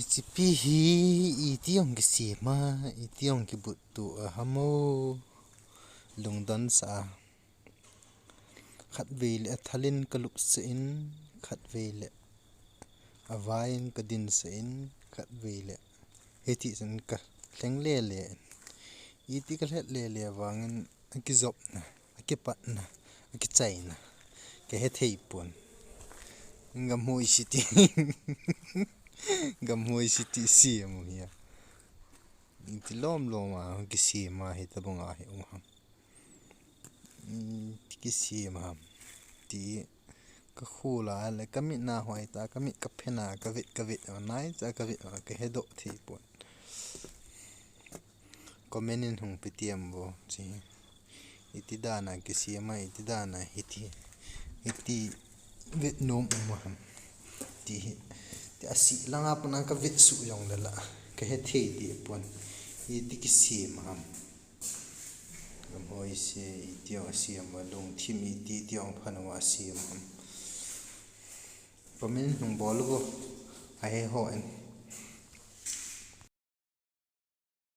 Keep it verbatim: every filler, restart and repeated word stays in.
Chipi hi iti ong kisem a, iti ong kibut tu a hamo. Lungdon sa a. Khatvei le athalin kalupsah in, khatvei le avaiin kadinsah in, khatvei le hiti chun kalheng lele in. Iti kalhet lele vangin akijopna, akipatna, akichaina kahethei pon. Gamhoi siti. Gamhoi siti sem u hi a. Iti lom lom a kisem a hitabang a hi u ham. Iti kisem ham. Ti kakhol a le kamit na hoi ta, kamit kaphen a, kavet kavet a, naicha kavet a, kahedoh thei pon. Comment in hung pe tiam vo, chi. Iti dan a kisem a, iti dan a hiti, hiti vet nom um ham. Ti hi, ti asi langa pana kavet suh jong le la, kahethei ti pon. Iti kisem ham. Gamhoi se, iti ong asem a, lungthim iti, iti ong phan a asem ham. Comment hung bol uvo, ahe hon.